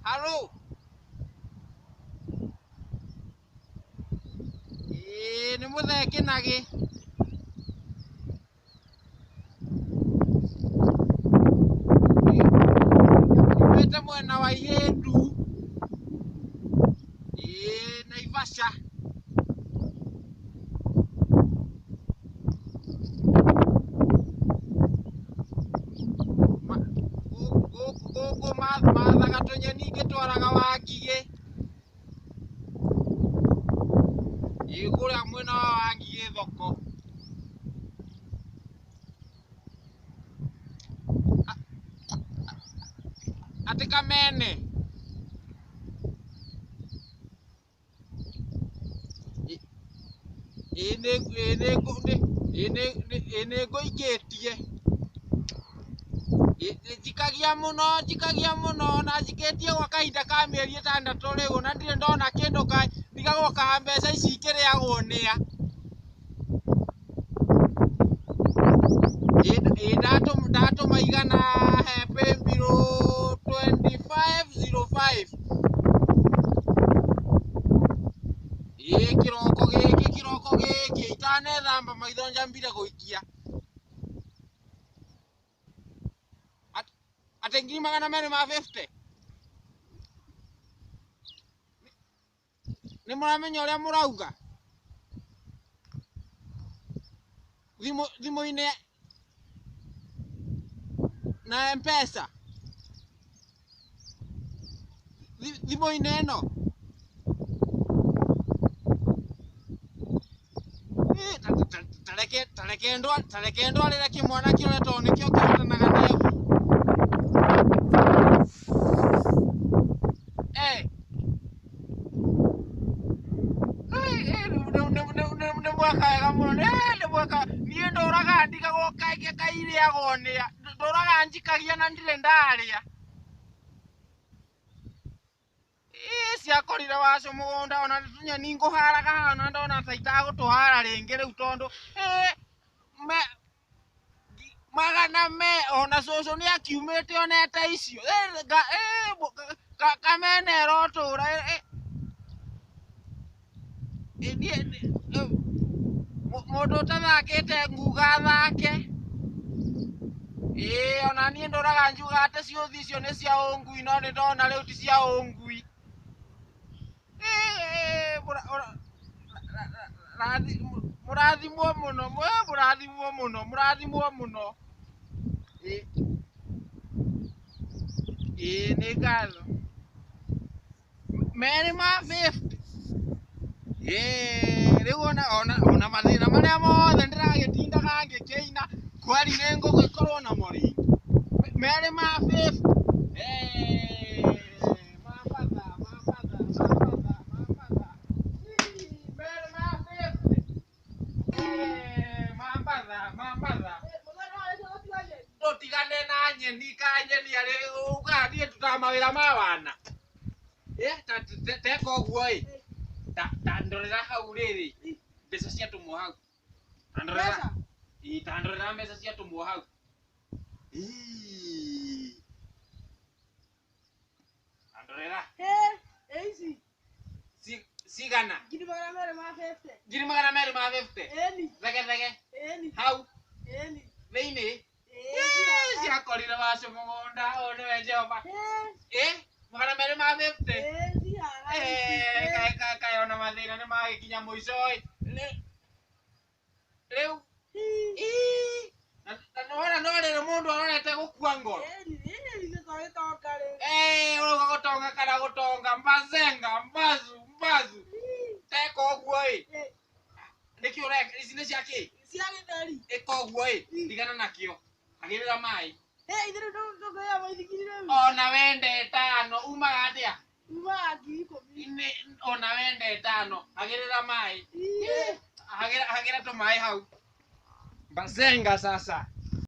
Halo. Ĩĩ nĩ mũthee Kĩnagĩ. Nyumĩte mwena wa Ihĩndu. Ĩĩ Naivasha. Gũkũ mathaga tũnyeni ngĩtwaraga Wangigĩ. Ĩĩ kũrĩa mwena wa Wangigĩ thoko. Atĩ Kamene. Ĩĩ nĩ ngũikĩtie. Njikagia mũno na njikĩtie gwa kahinda ka mĩeri 6 rĩu na ndirĩ ndona kĩndũ ndigagwo kana mbeca ici ikĩrĩagwo nĩa. Ĩĩ ndatũma igana he paybill 2505. Ĩĩ kĩroko gĩkĩ itanethamba maitho njambire gũikia. Atĩ 250,000. Nĩ mũramenya ũrĩa mũrauga? Thimũ-inĩ na M-Pesa. Thimũ-inĩ ĩno. Tareke ndwarĩre kĩmwana kĩore tondũ nĩkĩo kĩhotanaga na egu. Nĩ mweka wega mũno, nĩ mweka. Niĩ ndũraga ndigagwo kaĩ irĩagwo nĩa. Ndũraga njikagia na ndirĩ ndarĩa. Ĩĩ ciakorire wacu mũgũnda ona tũnyeni ngũharaga haha na ndona ta itagũtũhara rĩngĩ rĩu tondũ magana me ona cũcũ nĩ akiumĩte onete icio. Kamene ĩrotũra. Mũndũ ũtathakĩte nguga athake. Ĩĩ ona niĩ ndũraga njugaga atĩ ciũthi icio nĩ cia ũngui no nĩ ndona rĩu ti cia ũngui. Mũrathimwo mũno, mũrathimwo mũno, mũrathimwo mũno. Ĩĩ nĩ ngatho. 250. Ĩĩ rĩu ona mathĩna marĩa mothe ndĩragĩtindaga ngĩkĩina kweri nĩ ngũgĩkorwo namo rĩngĩ. 250. Mabatha. 250. Mabatha. Tũtigane na nyeni ka nyeni arĩ ugaga niĩ ndutaga mawĩra ma wana. Teka ũguo ĩ. Ta ndorera hau rĩrĩ mbeca ciatũmwo hau. Ta ndorera mbeca ciatũmwo hau. Ta ndorera. Ici. Cigana? 250,000. 250,000. Ĩni. Thege thege. Ĩni. Hau. Ĩni. Thĩinĩ. Ciakorire wacu mũgũnda ũyũ nĩwe Jehova. 250. Kaĩ ona mathĩna nĩ magĩkinya mũico ĩ. Rĩu na nĩwona no rĩrĩ mũndũ arorete gũkua ngoro. Ũrauga gũtonga kana gũtonga mbazenga mbazu mbazu. Teka ũguo ĩ. Nĩkĩ ũreka? Ici nĩ cia kĩ? Cia gĩtheri. Ĩka ũguo ĩ, tigana nakĩo. Hagĩrĩra maĩ. Ithuĩ tũkĩoya mũithikiri rĩu. Ona wende 5 umaga atĩa? Umaga 10,000. Ona wende 5 hagĩrĩra maĩ. Hagĩra tũmaĩ hau. Mbazenga sasa.